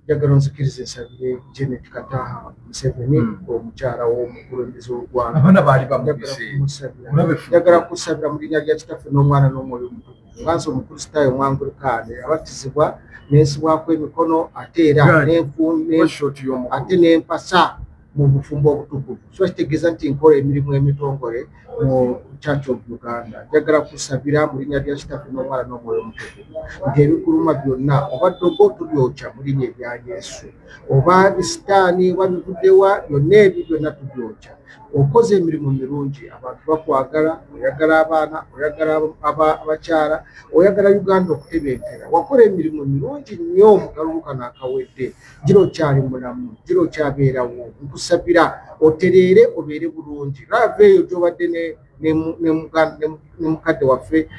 Njagala onzikirize nsabire Janet Kataha Museveni, omukyala w'omukulembeze w'eggwanga. Abaana baali Njagala bamubise. kumusabira. Olabe fu- Njagala kusabira mu linnya lya Kitaffe n'Omwana n'Omwoyo Omutukuvu. Nga nze Omukristaayo Omwangulikaani abatizibwa nensibwako emikono ate era Gani. nenfu Shot y'omukulu. Ate nempasa mu bufumbo obutukuvu, so kitegeeza nti nkola emirimu emitongole mu Church of Uganda. Njagala kusabira mu linnya lya Kitaffe n'Omwana n'Omwoyo Omutukuvu nti ebikuluma byonna oba ddogo tubyokya mu linnya erya Yesu, oba bisitaani oba bivuddewa, byonna ebyo byonna tubyokya. Okoze emirimu mirungi, abantu bakwagala, oyagala abaana, oyagala abakyala, oyagala Uganda okutebenkera. Wakola emirimu mirungi nnyo mu kalulu kano akawedde. Gira okyali mulamu, gira okyabeerawo. Nkusabira otereere, obeere bulungi. Love eyo gyobadde ne mukadde waffe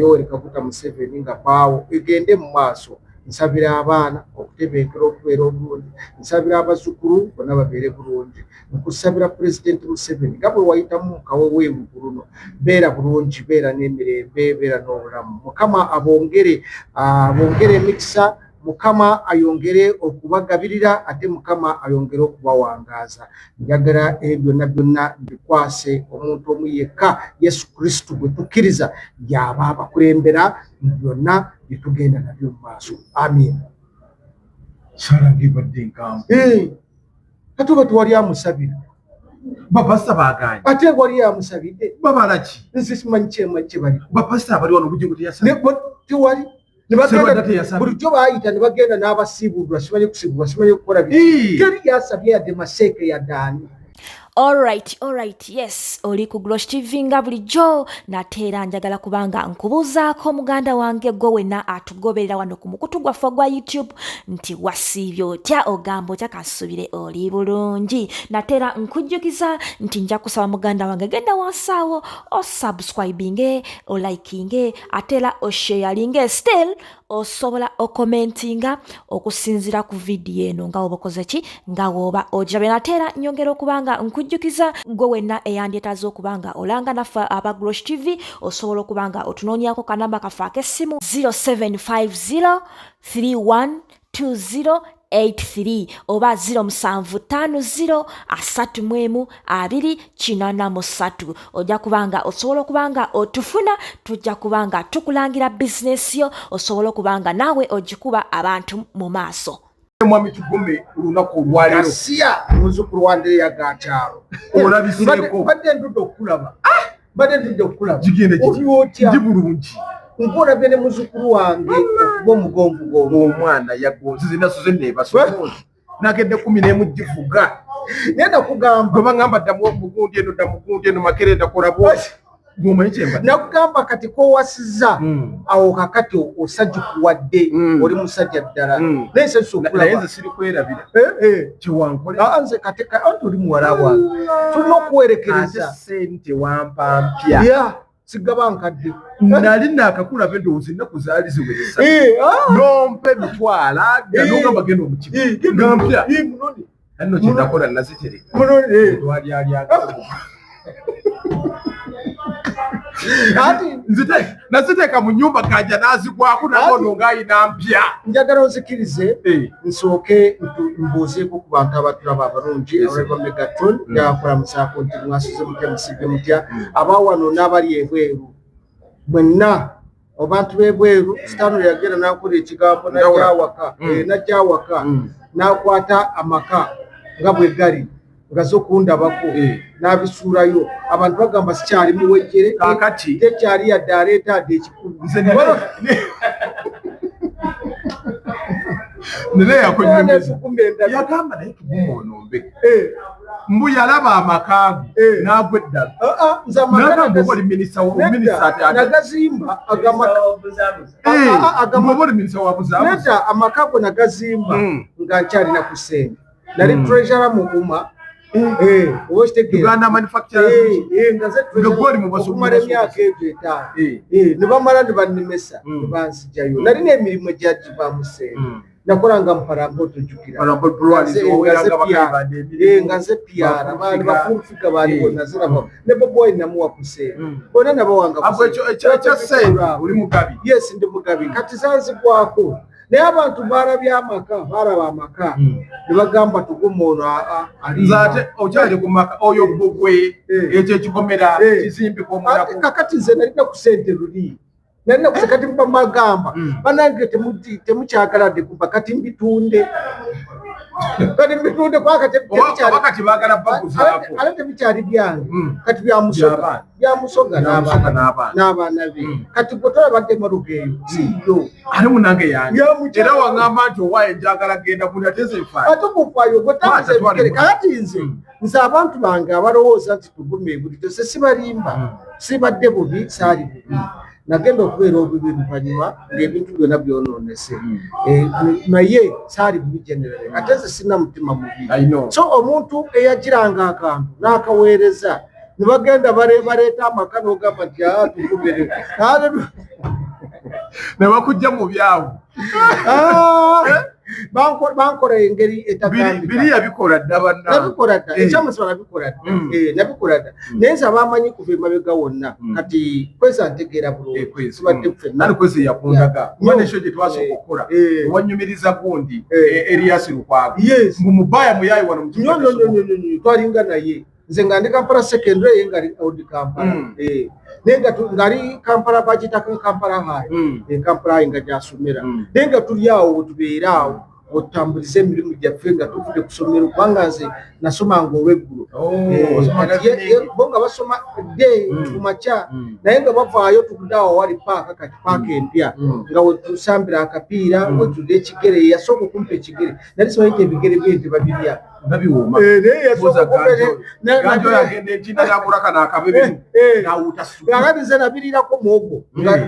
Yoweri Kaguta Museveni nga baawo egende mu maaso. Nsabira abaana okutebenkera, okubeera obulungi. Nsabira abazzukulu bonna babeere bulungi. Nkusabira Pulezidenti Museveni, nga bwe wayitamu kaweweewu ku luno, beera bulungi, beera n'emirembe, beera n'obulamu. Mukama abongere emikisa, Mukama ayongere okubagabirira, ate Mukama ayongere okubawangaaza. Njagala ebyo byonna byonna mbikwase omuntu omu yekka, Yesu Kristu gwe tukkiriza, yaba abakulembera mu byonna byetugenda nabyo mu maaso. Amiina. Sala ng'ebadde enkambu. Ate oba tewali amusabira? Bapasita baagaanye. Ate wali amusabidde? Babala ki? Nze simanyi kyebali. Bapasita abali wano, Bugingo teyasabye. Tewali. Serwadda teyasabye. Bulijjo baayita ne bagenda n'abasiibulwa, simanyi kusiibulwa, simanyi kukola biki. Teri yasabye, yadde maseeke, yadde ani. Alright, yes, oli ku Glosh TV nga bulijjo. Nate era njagala kubanga nkubuuzaako, muganda wange, gwe wenna atugoberera wano ku mukutu gwaffe ogwa YouTube, nti wasiibye otya? Ogamba otya? Kansuubire oli bulungi. Nate era nkujjukiza nti nja kusaba, muganda wange, genda wansi awo osubscribinge, olikinge, ate era osharinge. Still osobola okomentinga okusinziira ku vidiyo eno nga woba okoze ki, nga woba ogirabye. Nate era nyongera okuba nga nkujjukiza, gwe wenna eyandyetaaze okuba nga olanga naffe aba Glosh TV, osobola okuba nga otunoonyako kanamba kaffe ak'essimu 0750 3120 83 oba 0750 31 283. Ojja kubanga osobola okuba nga otufuna, tujja kuba nga tukulangira bizinesi yo, osobola okuba nga naawe ogikuba abantu mu maaso. Mwami Tugume, olunaku olwaleero. Gasiya, muzukulu wa Andereya Gakyalo. Olabiseeko. Mbadde ndudde okukulaba, mbadde ndudde okukulaba. Gigende giti? Oli otya? Ndi bulungi. Nkulabye ne muzukulu wange okuba omugonvugonvu. Omwana yagonze, zinasoze neebaso, nagedde 11 givuga. Naye nakugamba. Bwe baŋŋamba ddamu mugundi eno, dda mugundi eno, makerenda kola bwoti, gwomanyi kyemba. Nakugamba kati kowasiza awo kakati osajjukuwadde, oli musajja ddala. Naye nsanyusa Naye okulaba. nze sirikwerabira kyewankolera. Ah, nze kati anti oli muwala wange, tulina Ate okuwerekereza. sente wampa mpya. Ya, sigaba nkadde. Nali naakakulaba, endowooza ennaku zaali ziweresa. Eh, ah. Nompa emitwalo aga, nogamba genda omukigo Genda. nga mpya. Munoni. Nno kyenakola nazitereka. Munoni. Twalyalyanga. Ati Naziteeka mu nyumba, ganja nazigwako nagono ngaayina mpya. Njagala onzikirize nsooke mbuuzeeko ku bantu abatulaba abalungi, abalaba Megatron. Njagala nti mwasuze mutya, musibye mutya, abawano n'abali ebweru mwenna, abantu b'ebweru. Sitaano yagenda n'akola ekigambo najja awaka, najja awaka n'akwata amaka nga bwe gali nga zo kundabako, n'abisuulayo. Abantu bagamba sikyali muwejjere. Kaakati tekyali yadde aleeta adde ekikulu. Nze nina yakunyumiza, yagamba naye Tuguma onombe mbu yalaba amaka ge n'agwa eddala. Nze amaka n'agamba oba oli minisita minisita ate nagazimba oba oli minisita wa buzaabuza. Nedda, amaka go nagazimba nga nkyalina ku ssente. Nali treasurer mu UMA, oba okitegeera? Uganda Manufacturers. Nga nze Nga gwe oli mu okumala emyaka egyo 5. Ne bamala ne bannemesa, ne banzijayo. Nalina emirimu egyagivaamu ssente. Nakolanga muparambo, tojjukira? Parambo Breweries, oweranga bakayibanda emirimu. Nga nze PR, Bafufiga. Bafufiga baali bonna ziraba ne Bobi Wine namuwa ku ssente, bonna nabawanga ku Abo ssente. ekyo ekya ssente oli mugabi. Yes, ndi mugabi. Kati zanzigwako. Naye abantu balabye amaka, balaba amaka ne bagamba tuguma ono Nze ate okyali ku maka oyo bbugwe, ekyo ekikomera kizimbika omunaku. Kakati nze nalina ku sente luli, nalina ku kati mbagamba banange temukyagala dde kumpa, kati mbitunde, kati mbitunde kuba kati Oba kati baagala bakuzaako. Ate tebikyali byange, kati byamusoga, byamusoga n'abaana n'abaana be. Kati gwe tolabadde emmotoka eyo siyo? Ate munange yange era waŋŋamba nti owaaye njagala genda kundi ate nze nfaayo. Ate kufaayo gwe tambuza ebigere. Kakati nze abantu bange abalowooza nti tugume bulijjo se sibalimba, sibadde bubi, saali bubi. Nagenda okubeera obubi luvannyuma ng'ebintu byonna byonoonese, naye saali bubi generally, ate nze sirina mutima mubi. So omuntu eyagiranga akantu n'akaweereza ne bagenda baleeta amaka n'ogamba nti aa tugumire. Ne bakujja mu byabwe. Bankola engeri etagambika. Biri yabikola dda banna. Nabikola dda, ekyamazima nabikola dda, nabikola dda. Naye nze abamanyi kuva emabega wonna, kati Kweza ntegeera bulungi, tubadde ffenna. Kwezi yakundaga kuba nekyo gye twasooka okukola wanyumiriza gundi Erias Lukwago ngu mubaya muyayi wano. Nnyo nnyo nnyo, twalinga naye. Nze nga ndi Kampala Secondary, ye nga Old Kampala, naye nga ngaali Kampala bagitako Kampala High, Kampala High nga gyasomera. Naye nga tuli awo wetubeera awo otutambuliza emirimu gyaffe nga tuvudde ku ssomero, kubanga nze nasomanga olweggulo, bo nga basoma dde kumakya. Naye nga bavaayo tugudde awo wali paaka, kati paaka empya, nga wetusambira akapiira, wetulira ekigere. Yasooka okumpa ekigere, nali simanyi nti ebigere byente babirya. Babiwooma. Naye yasooka Ganjo yagenda entinda n'agula kano akabebemu n'awuuta supu. Kakati nze nabirirako muwogo nga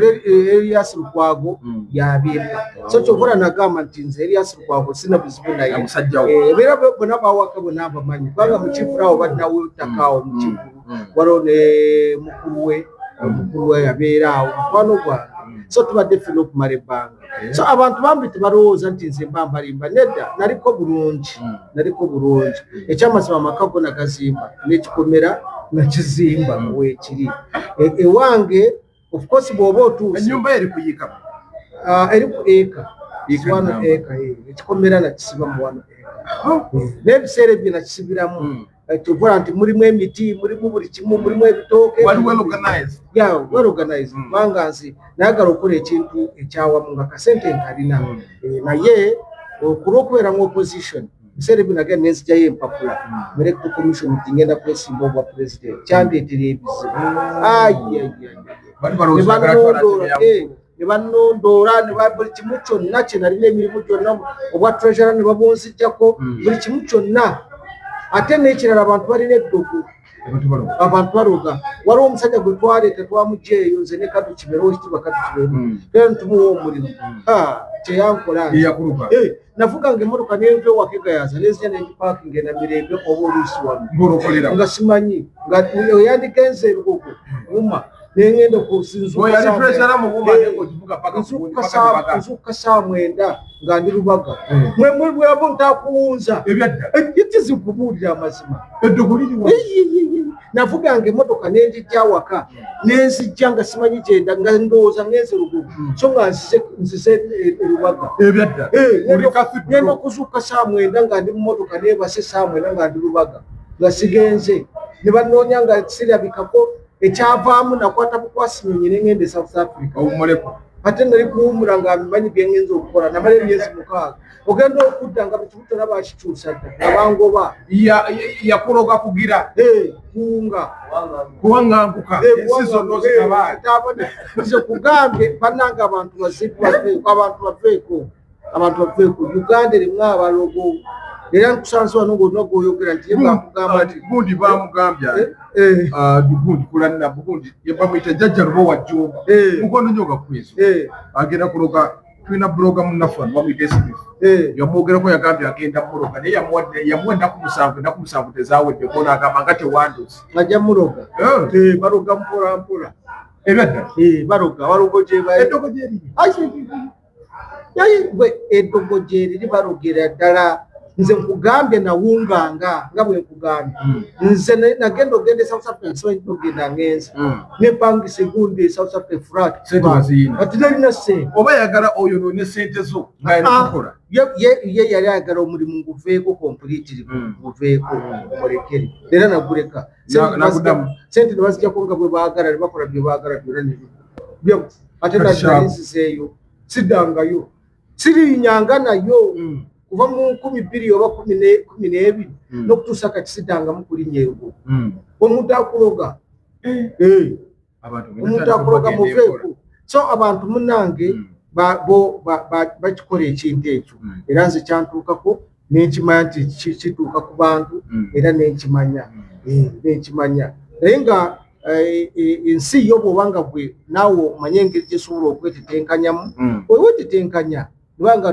Erias Lukwago yabimpa. So kyokola nagamba nti nze Erias Lukwago sina buzibu naye. Musajja wo. Era bonna bawaka bonna bamanyi, kubanga mukivulu awo balinawo ettaka awo mukivulu, waliwo ne mukulu we, mukulu we yabeera awo mukwano gwange. So tubadde ffena okumala ebbanga. So abantu bambi tebalowooza nti nze mba mbalimba, nedda, naliko bulungi, naliko bulungi. Ekyamazima amaka go nagazimba n'ekikomera nakizimba weekiri. Ewange of course bw'oba otuuse Ennyumba eri kuyiika? Ah, eri ku eka. Eka wano namba. Eka, ekikomera nakisiba mu wano eka. N'ebiseera ebyo nakisibiramu. Tukola nti mulimu emiti, mulimu buli kimu, mulimu ebitooke. Wali well organized. Yeah, well organized. Kubanga nze nayagala okukola ekintu ekyawamu nga kasente nkalina. Naye ku lw'okubeera mu opposition biseera ebyo nagenda nenzigyayo empapula mu Electoral Commission nti ngenda kwesimba obwa president, kyandeetera ebizibu. Ayayaya. Bali balowooza oyagala twala ntebe ya mukulu. Ne banondoola ne buli kimu kyonna kye nalina, emirimu gyonna, obwa treasurer ne babunzijjako, buli kimu kyonna. Ate n'ekirala, abantu balina eddogo. Abantu baloga. Abantu baloga. Waliwo omusajja gwe twaleeta, twamugja eyo nze ne Kadu Kiberu, owekitiibwa Kadu Kiberu, era ntumuwa omulimu. Ah, kyeyankola nze. Yeyakuloga. Navuganga emmotoka nenva ewaka egayaza nenzija nengipakinga enamirembe oba oluusi wano Ng'olokolera. nga simanyi nga oyandigenze erugogo uma nengenda Oyo yali treasurer mu Buma, ate ng'ogivuga paka ku gundi, paka Lubaga. Nzuukuka saa 9 nga ndi Lubaga. Mwebwabo ntakuwunza. Ebyadda. Etizi nkubuulira amazima. Eddogo liriwa? Eyiyiyi. Navuganga emmotoka nenzijja awaka nenzijja nga simanyi gyenda, nga ndowooza ngenze Lugogo, so nga nzize Lubaga. Ebyadda. Oli cathedral. Ngenda okuzuuka saa 9 nga ndi mu motoka, neebase saa 9 nga ndi Lubaga, nga sigenze. Ne banoonya nga sirabikako. Ekyavaamu nakwata bukwasi nyonyi nengenda e South Africa. Owummuleko. Ate nali kuwummula nga mmanyi byengenza okukola. Namala emyezi 6, ogenda okudda nga buli kimu kyonna bakikyusa dda, nga bangoba. Yakuloga kugira Kuwunga. Kuwaŋŋanguka ensi zonna ozitabaale. Nze kugambye bannange, abantu bazibu, baveeko, abantu baveeko, abantu baveeko. Uganda erimu abalogo, era nkusanze wano ngaolina gwoyogera nti ye bakugamba nti Gundi bamugambye gundi kulanna gundi bamuyita jjajja Lubo wa Jjumba, mukono nnyo gakwizo, agenda kuloga. Tulina blogger munnaffe wano bamuyita Smith, yamwogerako, yagambye agenda muloga, naye yamuwa ennaku 7, ennaku 7 tezawedde kona agamba nga tewanduzi. Ajja muloga. Baloga mpola mpola. Ebyadda. Baloga, walogo gye bali. Eddogo gyeriri? Ayi, gwe, eddogo gyeriri, balogera ddala. Nze nkugambye nawunganga nga bwe nkugambye. Nze nagenda ogenda e South Africa, nsimanyi ogenda ngenze nempangisa egundi e South Africa flat. Sente waziyina? Ati nalina sente. Oba yagala oyo none sente zo Ah, ng'alina ye yali ayagala omulimu nguveeko completely, nguveeko mulekere, era naguleka. Naguddamu. Sente ne bazijjako nga bwe baagala, ne bakola bye baagala byonna ne ate Kati nali nzizeeyo, siddangayo, siriinyanga nayo kuva mu 2000 oba 12 n'okutuusa kati siddangamu kulinnya erugulu. Omuntu akuloga. Eh, Abantu omuntu akuloga, muveeko. So abantu munange bo bakikola ekintu ekyo, era nze kyantuukako nenkimanya nti kituuka ku bantu, era nenkimanya, nenkimanya. Naye nga ensi yo bw'oba nga gwe naawe omanye engeri gyesobola okwetetenkanyamu, wewetetenkanya kubanga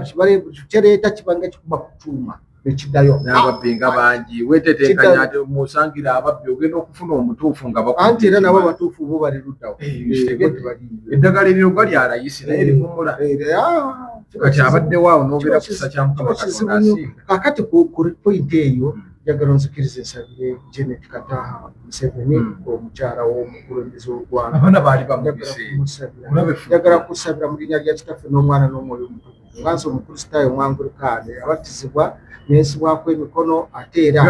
kyereeta kibanga kikuba ku kyuma nekiddayo. N'ababbi nga bangi, wetetenkanya ate musangira ababbi, ogenda okufuna omutuufu nga bakubye. Anti era nabo abatuufu bo bali luddawo? Eh, Eh, bo tebaliiyo. Eddagala eryo lya layisi naye livumula. Eh, ah, Kati abaddewo awo n'obeera kiba kisa kya Mukama kiba kizibu Katonda nnyo. asinga. Kakati ku point eyo, njagala onzikirize nsabire Janet Kataha Museveni, omukyala w'omukulembeze w'oggwanga. Abaana baali Njagala bamubise. kumusabira. Olabe ffe. Njagala kusabira mu linnya lya Kitaffe n'Omwana n'Omwoyo Omutukuvu, nga nze Omukristaayo Omwangulikaani abatizibwa nensibwako emikono, ate era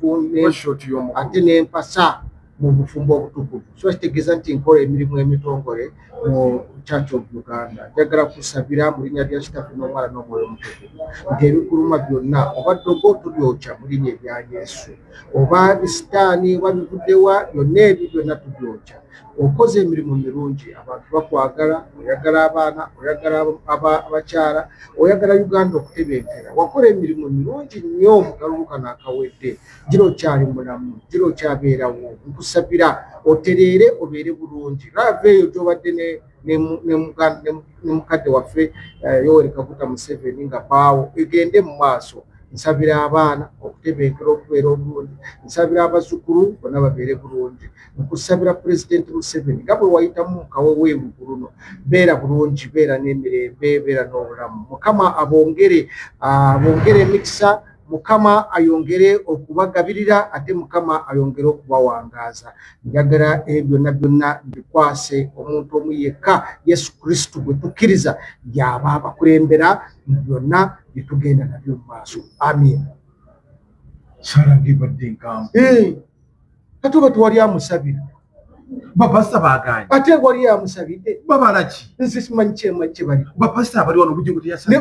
Good. Shot y'omukulu. ate nempasa mu bufumbo obutukuvu. Kiba kitegeeza nti nkola emirimu emitongole mu Church of Uganda. Njagala kusabira mu linnya lya Kitaffe n'Omwana n'Omwoyo Omutukuvu nti ebikuluma byonna oba ddogo tubyokya mu linnya erya Yesu, oba bisitaani oba bivuddewa, byonna ebyo byonna tubyokya. Okoze emirimu mirungi, abantu bakwagala, oyagala abaana, oyagala abakyala, oyagala Uganda okutebenkera. Wakola emirimu mirungi nnyo mu kalulu kano akawedde. Gira okyali mulamu, gira okyabeerawo, nkusabira otereere, obeere bulungi. Love eyo gyobadde ne mukadde waffe Yoweri Kaguta Museveni nga baawo egende mu maaso. Nsabira abaana okutebenkera, okubeera obulungi. Nsabira abazzukulu bonna babeere bulungi. Nkusabira Pulezidenti Museveni, nga bwe wayitamu mukaweweevu ku luno, beera bulungi, beera n'emirembe, beera n'obulamu. Mukama abongere emikisa, Mukama ayongere okubagabirira, ate Mukama ayongere okubawangaaza. Njagala ebyo byonna byonna mbikwase omuntu omu yekka, Yesu Kristu gwe tukkiriza, yaba abakulembera mu byonna byetugenda nabyo mu maaso. Amiina. Sala ng'ebadde enkambu. Eh, kati oba tewali amusabira? Bapasita baaganye. Ate wali amusabidde? Babala ki? Nze simanyi kyema kyebali. Bapasita abali wano, Bugingo teyasabye.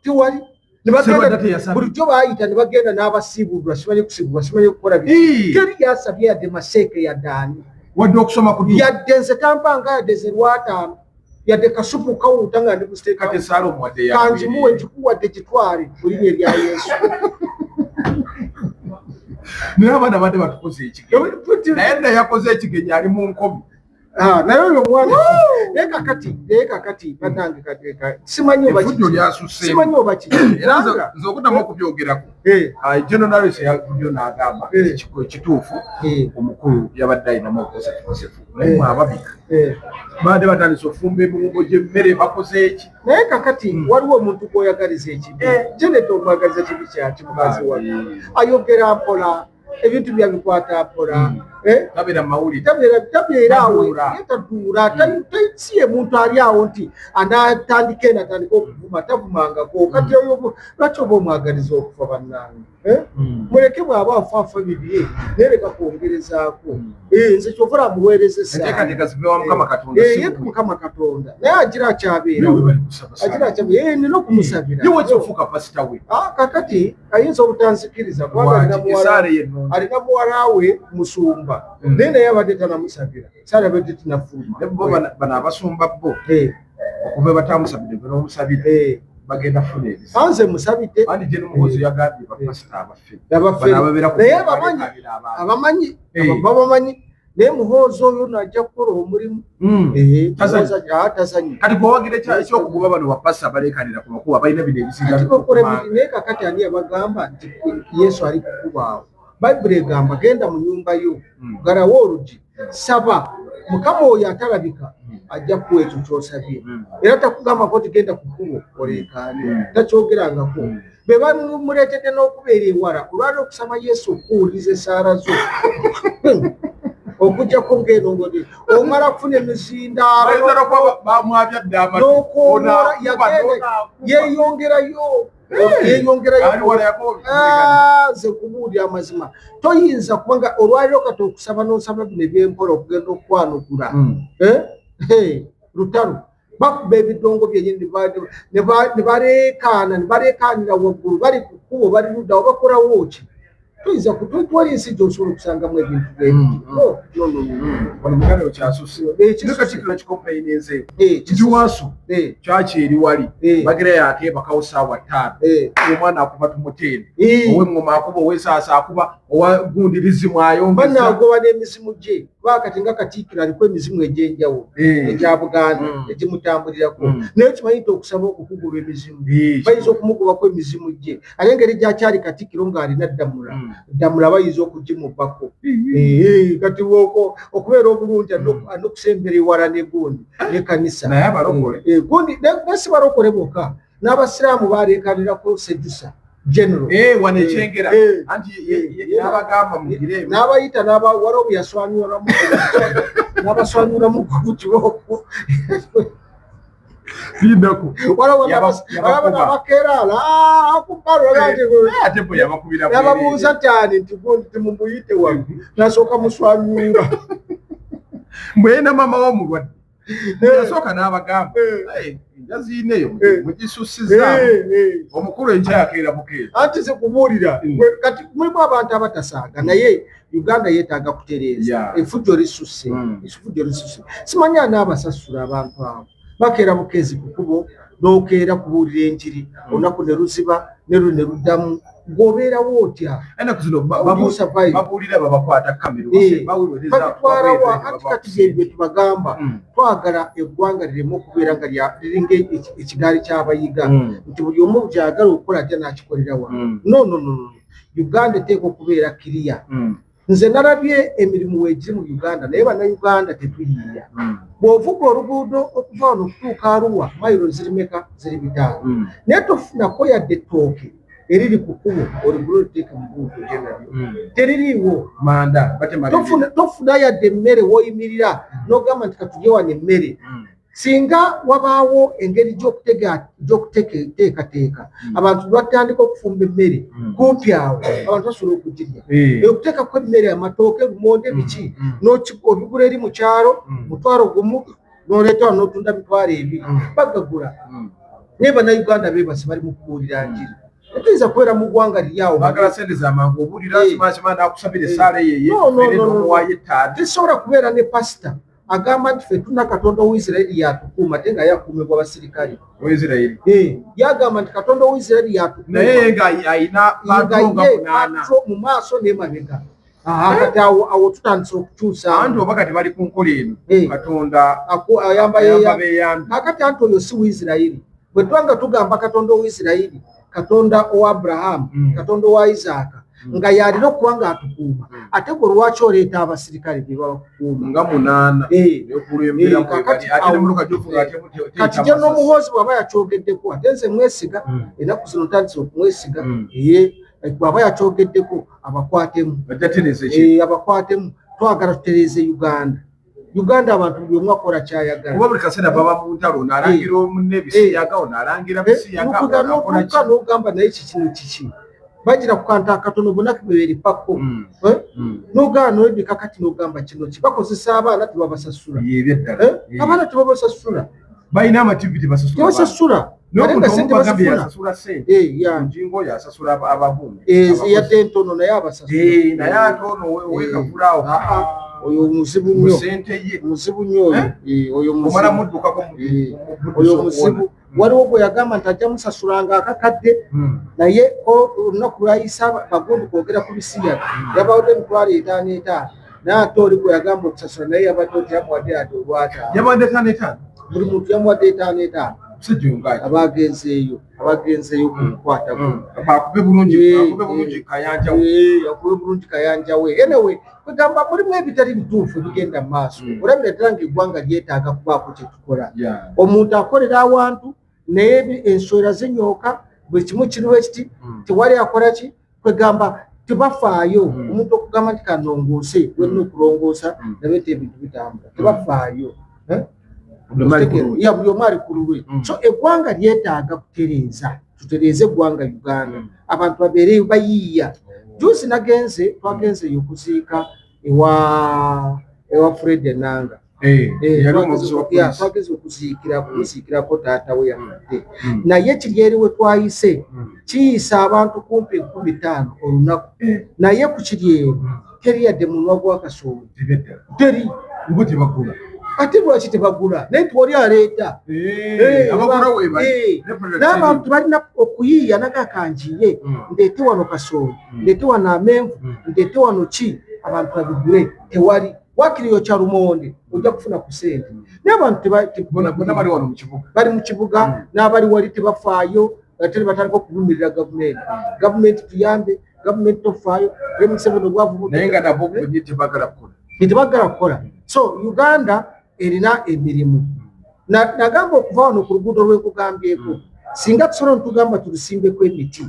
Tewali. Ne Serwadda bagenda teyasabye. Bulijjo baayita ne bagenda n'abasiibulwa, simanyi kusiibulwa, simanyi kukola biki. Teri yasabye, yadde maseeke, yadde ani. Wadde okusoma ku Yadde nze tampanga, yadde ze lwataano, yadde kasupu kawuuta nga ndi Kati kusiteeka. esaala omuwadde? Kanjimuwe, nkikuwadde, kitwale mu linnya erya Yesu. Naye abaana badde batukoze ekigenyi, naye nna yakoze ekigenyi ali mu nkomi. Ah, naye oyo omwana, naye kakati bannange, kati simanyi oba Effujjo kiki. lyasusse. Simanyi oba kiki. Era nze okuddamu okubyogerako, General Harris yavuddeyo n'agamba ekituufu, omukulu yabadde alinamu obukosefukosefu, naye mwe ababiri babadde batandise okufumba emiwumbo gy'emmere, bakoze eki? Naye kakati waliwo omuntu gw'oyagaliza ekibi. Janet omwagaliza kibi kyaki? Mukazi wa ayogera mpola, ebintu byabikwata mpola. Eh? Tabeera mu mawulire. Tabeera awo. Taduula. Ye taduula. Si ye muntu ali awo nti anatandika eno atandika okuvuma, tavumangako. Kati oyo lwaki oba omwagaliza okufa, bannange? Eh? Muleke, bw'aba afa afa bibye, naye leka kwongerezaako. Eh, nze kyova amuweereza essaala. Enteekateeka zive wa Mukama Katonda, Eh, si ye gwe. Mukama Katonda naye agira akyabeera. Nawe bali kusaba Agira saala. akyabeera. Nina okumusabira. Ye waki ofuuka pasita we? Ah, kakati ayinza obutanzikiriza kubanga alina Lwaki? muwala Esaala ye ennungi. alina muwala we musumba, naye abadde tanamusabira, saala abadde tinafuluma. Ne bo bano abasumba bo okuva batamusabidde, gwe n'omusabira, bagenda kufuna ebizibu. Anze musabidde. Andi Gen Muhoozi yagambye bapasita abaffe Abaffe. bano ababeera ku Naye abamanyi, balekanira abantu. abamanyi, babamanyi, naye Muhoozi oyo najja kukola omulimu. Tazannya. Muhoozi, tazannya. Kati gwewagira ekyokugoba bano bapasita abalekanira ku makubo, abalina bino ebizinga? Ati bakola emirimu, naye kakati ani yabagamba nti Yesu ali kukubaawo? Bayibuli egamba genda mu nyumba yo, galawo olugi, saba Mukama oyo atalabika, ajja kuwa ekyo kyosabye. Era takugambako nti genda ku kkubo oleekaane, takyogerangako. Be bamuleetedde n'okubeera ewala olwali okusaba Yesu okuwuliriza essaala zo okujjako ng'enongodi omala kufuna emizindaalo n'okwonoola yagenda yeeyongerayo yeeyongerayo. Nze kubuulira amazima, toyinza kubanga olwaliro kati okusaba n'osaba bino ebyempola okugenda okwanukula lutalo bakuba ebidongo byenyini ne baleekaana ne baleekaanira waggulu, bali ku kkubo, bali luddawo, bakolawo ki? Tuyinza kutwala ensi gy'osobola okusangamu ebintu bwebityo. Wano muganda we kyasusse. Katikkiro kicomplaininze nti waaso kyaki eri wali bagira yakeebakawo 5:00, omwana akuba tumuteeni, ow'eŋŋoma akuba, ow'esaasa akuba, owa gundi bizimu ayongeza. Banaagoba n'emizimu gye, kuba kati nga Katikkiro aliko emizimu egy'enjawulo egya Buganda egimutambulirako, naye kimanyi nti okusaba okwo kugoba emizimu, bayinza okumugobako emizimu gye, ate engeri gyakyali Katikkiro ng'alina ddamula ddamula bayinza okugimubbako. Kati okubeera obulungi alina okusembera ewala ne gundi ne kanisa. Naye abalokole. Gundi ne si balokole bokka, n'abasiraamu baleekanirako Sejusa general. Wano ekyengera anti n'abagamba mugire. N'abayita waliwo bwe yaswanyulamu n'abaswanyulamu ku kibooko. Lindako. Waliwo Yabakuba. Nabakeeraala Ate bwe yabakubira. N'ababuuza tyani nti gundi timumuyite wano, nasooka muswanyula. Mbwena mama w'omulwadde yasooka n'abagamba, "Enjazi eyo mugisusizaamu, omukulu enkya yakeera bukeera." Anti zikubuulira kati mulimu abantu abatasaaga, naye Uganda yeetaaga kutereeza. Effujjo lisusse, effujjo lisusse. Simanyi anaabasasula. Abantu abo bakeera bukeezi ku kubo n'okeera kubuulira enjiri, olunaku ne luziba ne luli ne luddamu, gw'obeerawo otya? Ennaku zino How do you survive? babuulira babakwata kamera. Babitwalawa? Anti kati bye bye tubagamba, twagala eggwanga lireme okubeera nga liringa ekigaali ky'abayiga, nti buli omu kyayagala okukola ajja n'akikolera wano. No, no, no, no. Uganda eteekwa okubeera kiriya. Nze nalabye emirimu weegiri mu Uganda, naye Bannayuganda tetuyiiya. Bw'ovuga oluguudo okuva wano okutuuka Aruwa, mayiro ziri meka? Ziri 500, naye tofunako yadde ettooke eriri ku kkubo oligula oliteeke mu buuto ogye nalyo, teririiwo. Manda batema. Tofuna yadde emmere w'oyimirira n'ogamba nti katulye wano emmere. Singa wabaawo engeri gy'okuteekateeka abantu batandika okufumba emmere kumpi awo, abantu basobola okugirya. Okuteekako emmere, amatooke, lumonde, biki, obigula eri mu kyalo 10,000, n'oleeta wano n'otunda 20,000, bagagula. Naye Bannayuganda beebase, bali mu kubuulira njiri. Tetuyinza kubeera mu ggwanga liri awo. Bagala sente zamangu. Obuulira kimakima nakusabira esaala eyo No, no, no, no, no. n'omuwaayo 5. Tesobola kubeera ne pasita agamba nti ffe tulina Katonda Owaisiraeri yatukuuma, ate nga yakuumibwa basirikale. Owaisiraeri. Yagamba nti Katonda Owaisiraeri yatukuuma. Naye nga ayina nga patro nga ye 8. Patro mu maaso n'emabega. Kati awo tutandise okukyusa. Anti oba kati bali ku nkola eno, Katonda ayamba ayamba yeya beyambi. Kakati anti oyo si Waisiraeri. Bwe twanga tugamba Katonda Owaisiraeri, Katonda owa Aburahamu, Katonda owa Isaaka, nga yalina okuba nga atukuuma, ate gwe lwaki oleeta abasirikale be babakukuuma? Nga 8. Nekulembera. Kakati ate nemuloka gyofuga ate kati gye n'Omuhoozi bw'aba yakyogeddeko, ate nze mwesiga. Ennaku zino ntandise okumwesiga. Ye bw'aba yakyogeddeko, abakwatemu. Bajja tereeza ekintu. Abakwatemu. Twagala tutereeze Uganda. Uganda abantu buli omu akola kyayagala. Kuba buli kaseera baba mu ntalo, ono alangira munne ebisiyaga, ono alangira bisiyaga, Nukuga ono akola n'otuuka ki. n'ogamba naye kikino kiki? Bagira ku kantu akatono bonna beeripako. N'ogaana n'oyebika, kati n'ogamba kino ki? Bakozesa abaana, tebabasasula. Ye ebyeddala. Abaana tebabasasula. Balina amativi, tebasasula. Tebasasula, ate nga n'omuntu omu sente bagambye bazifuna. Yasasula sente. Bujingo yasasula abagundi. Yadde entono, naye abasasula. Naye ate ono owekavulaawo. Ah, ah, oyo muzibu mu nnyo. sente ye. Muzibu nnyo oyo. Oyo omala muzibu. muddukako. Oyo muzibu. Waliwo gwe yagamba nti ajja musasulanga akakadde, naye olunaku lwayisa bagundi kwogera ku bisiyaga, yabawadde 5,000 5,000, naye ate oli gwe yagamba okusasula naye yabadde oti yamuwadde ate olwataano. Yabadde 5 5. Buli muntu yamuwadde 5 5. Musajja oyo ngaaki. Abagenzeeyo kumukwatako. Akube bulungi, akube bulungi Kayanja we. Akube bulungi Kayanja we. Anyway, kwegamba mulimu ebitali bituufu ebigenda mu maaso. Olabira ddala nga eggwanga lyetaaga kubaako kyetukola. Omuntu akolera awantu, naye enswera zinyooka, Buli kimu kiriwo ekiti, tewali akola ki, kwegamba tebafaayo. Omuntu okugamba nti kanongoose, wenina okulongoosa, nabe nti ebintu bitambula, tebafaayo. Eh? Buli omu ali ku lulwe. Ya, buli omu ali ku lulwe. So eggwanga lyetaaga kutereeza, tutereeze eggwanga Uganda, abantu babeere bayiiya. Juzi nagenze, twagenzeyo okuziika ewa Fred Enanga. Eh, Eh, yali omwogezi wa poliisi. Twagenze okuziikira, kumuziikirako taata we yafudde. Naye kiri eri we twayise, kiyisa abantu kumpi 5,000 olunaku, naye ku kiri eri teri yadde munwa gwa kasooli. Tebedda. Teri. Bo tebagula. Ate lwaki tebagula? Naye nti wali aleeta. Eh, abagula weebali. Ne product. N'abantu balina okuyiiya nagakanjiye, ndeete wano kasooli, ndeete wano amenvu, ndeete wano ki, abantu babigule. Tewali. Wakiri yokya lumonde ojja kufuna ku sente, naye abantu Bonna bali wano mu kibuga. Bali mu kibuga. N'abali wali tebafaayo, ate ne batandika okuvumirira gavumenti: "Gavumenti tuyambe, gavumenti tofaayo, Museveni obwavu." Naye nga nabo bennyini tebagala kukola. Tebagala kukola. So Uganda erina emirimu. Nagamba okuva wano ku luguudo lwenkugambyeko, singa tusobola netugamba tulusimbeko emiti,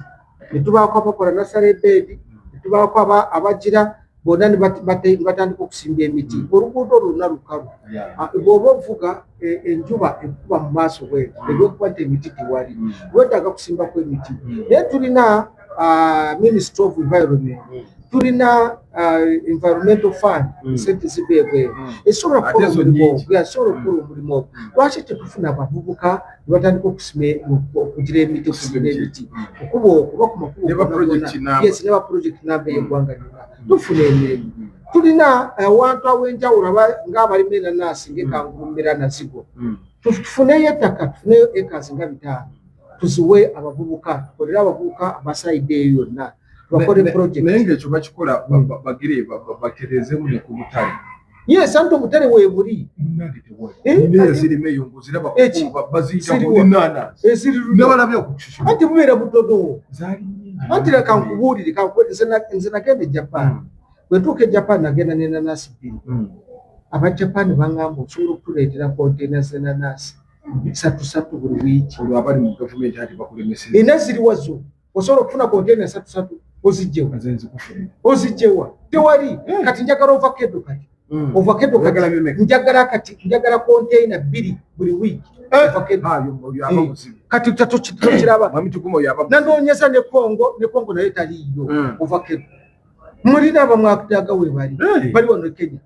netubaako abakola nursery bed, netubaako abagira bonna ne batandika okusimba emiti, oluguudo lwonna lukalu. Ah, bw'oba ovuga enjuba ekuba mu maaso bweti, olwokuba nti emiti tewali. Lwetaaga kusimbako emiti. Naye tulina Ministry of Environment, tulina Environmental Fund, sente ziva ebweru esobola Ate kukola ezo omulimu nnyingi. ogwo, yasobola okukola omulimu ogwo. Lwaki tetufuna abavubuka ne batandika okusima, okugira emiti, okusimba emiti okuba okuba ku makubo Ne ba gonna project gonna? number. Yes, ne ba project number ey'eggwanga lyonna, tufuna emirimu. Tulina awantu aw'enjawulo ng'abalima enanasi, ng'ekangulumbera nazigo. Tufuneyo ettaka, tufuneyo acres nga 500, tuziwe abavubuka, tukolere abavubuka abasayidde eyo yonna, bakole project. Naye ng'ekyo bakikola bagire batereezemu ne ku butale. Yes, anti obutale weebuli. Munnange, tewali. Eh, Nina ezirimu eyo ng'oziraba. Eki? Baziyita Ziriwa? ennaanasi. Eziri luno. Nabalabye okushushu. Anti bubeera butono. Zaali nnyingi. Anti leka nkubuulire, kankubuulire, nze nagenda e Japan. Bwe ntuuka e Japan, nagenda n'enanasi bbiri. Abajapan baŋŋamba, "Osobola okutuleetera konteina z'enanasi satu satu buli wiiki?" Olwo abali mu gavumenti ati bakulemeseza. Nina ziriwa zo? Osobola okufuna konteina satu satu, ozijjewa? Nze nzikufunira. Ozijjewa? Tewali. Kati njagala ovakado, kati ovakado. Oyagala Kati bimeka? Njagala, kati njagala konteina bbiri buli wiiki, ovakado. Ah, oyo aba muzibu. Kati tokiraba? Mwami Tuguma, oyo aba muzibu. Nanoonyeza ne Kongo, ne Kongo naye taliiyo. Ovakado mulina abamwakutaga we bali. Bali wano e Kenya,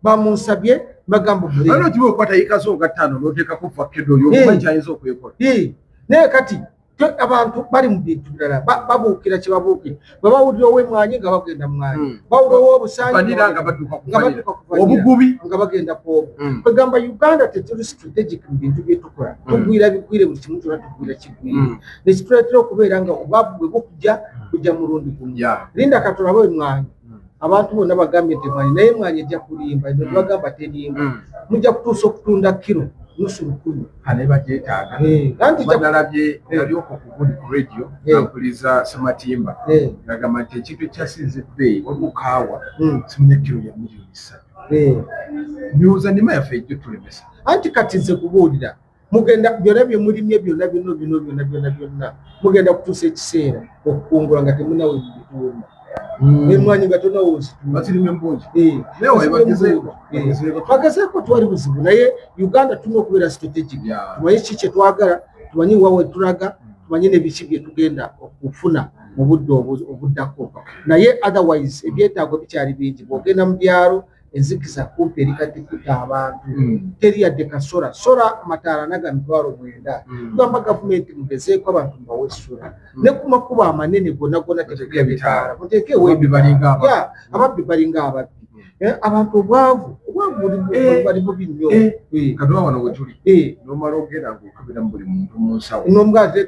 bamunsabye, bagamba Waliwo muleete. kiba okwata yiika zo nga ttaano n'oteekako vakedo oyo, omanyi kyayinza okwekola. Naye kati abantu bali mu bintu birala, babuukira kyebabuukira. Bwe bawulira ow'emwanyi nga bagenda mwanyi, bawulira ow'obusaanyi Vanilla nga badduka ku nga vanilla. badduka ku vanilla. Obugubi. Nga bagenda ku obwo. Kwegamba Uganda tetuli strategic mu bintu byetukola. Tugwira bigwire, buli kimu kyonna tugwira kigwire, nekituleetera okubeera nga obwavu bwe bukujja kujja mulundi gumu. Linda katulabe emwanyi. Abantu bonna bagambye nti emwanyi, naye emwanyi ejja kulimba. Eno tebagamba terimba. Mujja kutuusa okutunda kiro nusu lukumi. Ane bagyetaaga. Anti Nalabye nali okwo ku gundi ku radio, nampuliza Sematimba ngagamba nti ekintu ekyasinze ebbeeyi waliwo kaawa, simanya kiro ya 3 miliyoni. Ndowooza nnima yaffe ejjo tulemesa. Anti kati nze kubuulira, mugenda byonna bye mulimye byonna bino bino byonna byonna byonna, mugenda kutuusa ekiseera okukungula nga temunawe mubitunda. Emwanyi nga tonawe ozitunda. Bazirima embungi. Naye wae bagezeeko, bagezeeko. Bagezeeko, twali buzibu. Naye Uganda tulina okubeera strategic. Tumanye ki kyetwagala, tumanye wa wetulaga, tumanye nebiki bye tugenda okufuna mu budde obuddako. Naye otherwise ebyetaago bikyali bingi. Bw'ogenda mu byalo, enzikiza kumpi eri kati kutta abantu. Teri yadde kasola sola, amataala naga 90,000. Tugamba gavumenti mugezeeko abantu mubawe essula. Ne ku makubo amanene gonna gonna Muteeke tekulya ebitaala. bitaala, muteekewo Ababbi balinga ababbi. Ya, ababbi balinga ababbi. Abantu obwavu bali bubi nnyo. Katuba wano we tuli, nomala ogenda ng'okebera mu buli muntu mu nsawo. N'omugazi.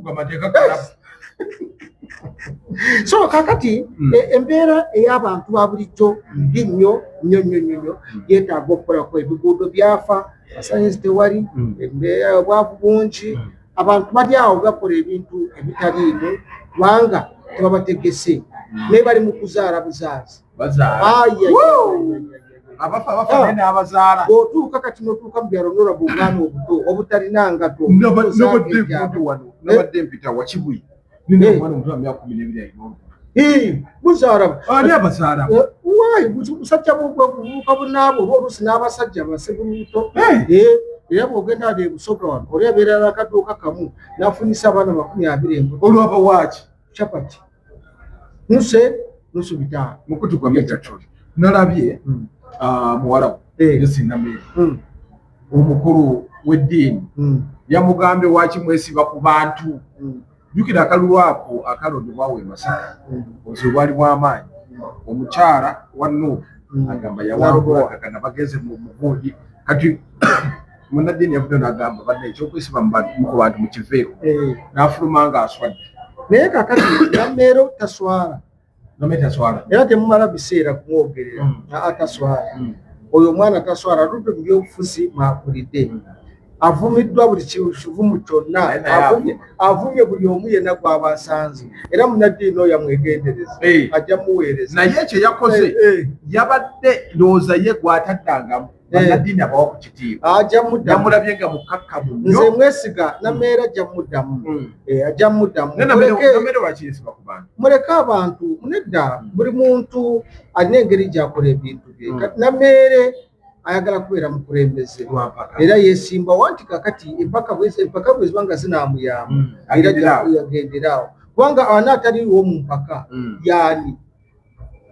Amateeka kalabu. So kakati embeera ey'abantu ba bulijjo mbi nnyo nnyo nnyo nnyo nnyo. Yeetaaga okukolako. Ebiguudo byafa, masanyizi tewali, embeera obwavu bungi. Abantu bali awo bakola ebintu ebitaliimu kubanga tebabategese, naye bali mu kuzaala buzaazi. Bazaala. Ai, ai, ai, ai, ai, ai. Abafa abafa, naye n'abazaala. Bw'otuuka kati n'otuuka mu byalo, nolaba obwana obuto obutalina ngato. Nabadde gundi wano. Nabadde mpita Wakibuye, nina omwana omuto wa myaka 12 alina olubuto. Buzaala. Ani abazaala? Waayi, busajja buvubuka bunaabwe, oba oluusi n'abasajja basebulubuto. Era bw'ogenda wano e Busoga wano, oli abeera n'akaduuka kamu n'afunyisa abaana 20 embuto. Olwaba waaki? Chapati nusu, nusu 500. Mukutu gwa Megatron nalabye muwala we Josi Namere, omukulu w'eddiini, yamugambye waki mwesiba ku bantu. Jjukira akalulu ako akalondebwawo e Masaka, obuzibu bwali bw'amaanyi. Omukyala wa Nuupu agamba yawangula, kakana bagenze mu mugundi. Kati munnaddiini yavuddeyo n'agamba, banna, ekyokwesiba mu bantu mukiveeko. N'afuluma ng'aswadde. Naye kakati Nammeero taswala. Namere taswala. Era temumala biseera kumwogerera. Aa, taswala. Oyo omwana taswala. Aludde mu byobufuzi mwakulidde, avumiddwa buli kivumu kyonna. Naye naye Avumye buli omu yenna gw'aba asanze. Era munnaddiini oyo amwegendereza, ajja muweereza. Naye ekyo yakoze, yabadde ndowooza ye gw'ataddangamu bannaddiini abawa ku kitiibwa. Ajja muddamu. Namulabye nga mukkakkamu Nze nnyo. mwesiga Nameera, ajja muddamu. Ajja muddamu. Naye Namere lwaki yeesiba ku bantu? Muleke abantu. Nedda, buli muntu alina engeri gy'akola ebintu bye. Kati Nameere ayagala kubeera mukulembeze. Lwampaka. Era yesimbawo nti kakati empaka bwe ziba nga zinaamuyamba, era Agenderaawo. Yagenderaawo, kubanga ana ataliiwo mu mpaka yaani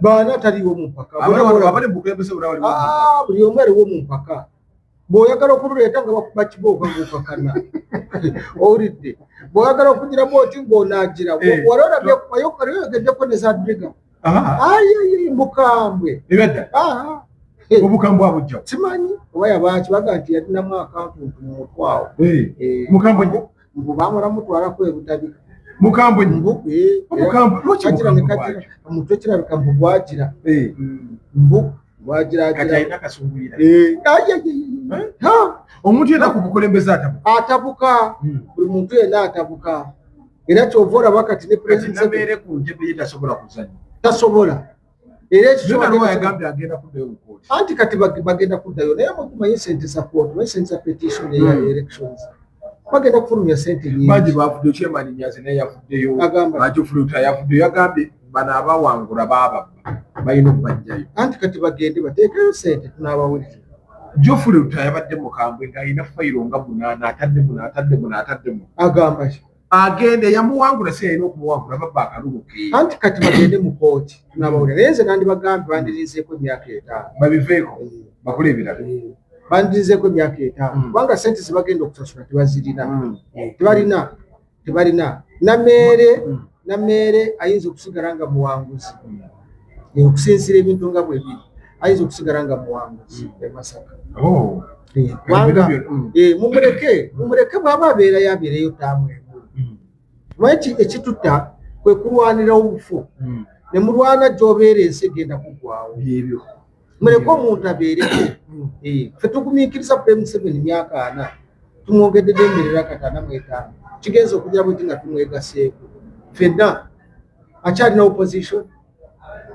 baana ataliiwo mu mpaka? Abali mu bukulembeze bonna bali mu mpaka. Ah, buli omu aliwo mu mpaka. Bw'oyagala okululeeta nga bakuba kibooka ng'okakana, owulidde? Bw'oyagala okugiramu oti ng'onaagira. Wali olabye, wali oyogeddeko ne Zadriga? Ayi, mukambwe. Ebedda. Ah. Obukambwe abujjawo? Simanyi oba yabaaki, baga nti yalinamu akantuntu mu mutwe awo. Mukambwe nnyo. Mbu bamala mutwalako ebutabika. Mukambwe nnyo. Mbu Obukambwe lwaki? Kagira ne Mukambwe kagira bwaki? omutwe, kirabika mbu gwagira. Mbu gwagira. Kati alina akasunguyira. Ayi, ayi, ayi. Ha! Omuntu yenna ku bukulembeze atabuka. Atabuka. Buli muntu yenna atabuka, era kyova olaba kati ne Kati President Nameere ku ntebe ye tasobola kuzannya. Tasobola, era ekyo Naluwa yagambye agenda kuddayo mu kooti. Anti kati bagenda kuddayo, naye mumanyi sente za kooti, manyi sente za petition eya elections, bagenda kufulumya sente Bangi nyingi. bavuddeyo. Chairman Nyanzi naye yavuddeyo. Agamba Ajofuluta yavuddeyo, yagambye bano abawangula baababba, balina okubajjayo. Anti kati bagende bateekeyo sente, tunaabawulira. Geoffrey Lutaaya yabadde mukambwe ng'alina fayiro nga munaana, atadde muno, atadde muno, atadde muno. Agamba ki? Agende yamuwangula, si yalina okumuwangula, babba akalulu ke. Anti kati bagende mu kooti, tunaabawulira. Naye nze nandibagambye bandirinzeeko emyaka 5. Babiveeko, bakole ebirala. Bandirinzeeko emyaka 5, kubanga sente zebagenda okusasula tebazirina. Tebalina, tebalina. Nameere, Nameere ayinza okusigala nga muwanguzi. Okusinziira ebintu nga bwe biri, ayinza okusigala nga muwanguzi e Masaka. Oh. Kubanga Ebintu byo- mumuleke, mumuleke, bw'aba abeerayo abeereyo taamu emu. Lwaki ekitutta kwe kulwanira obufu ne mulwana gy'obeera, ensi egenda kuggwawo. Byebyo. Muleke omuntu abeereko. Ffe tugumiikiriza ku Museveni myaka 40, tumwongedde emirera kati 45, kigenza okugira bweti nga tumwegaseeko ffenna. Akyalina opposition?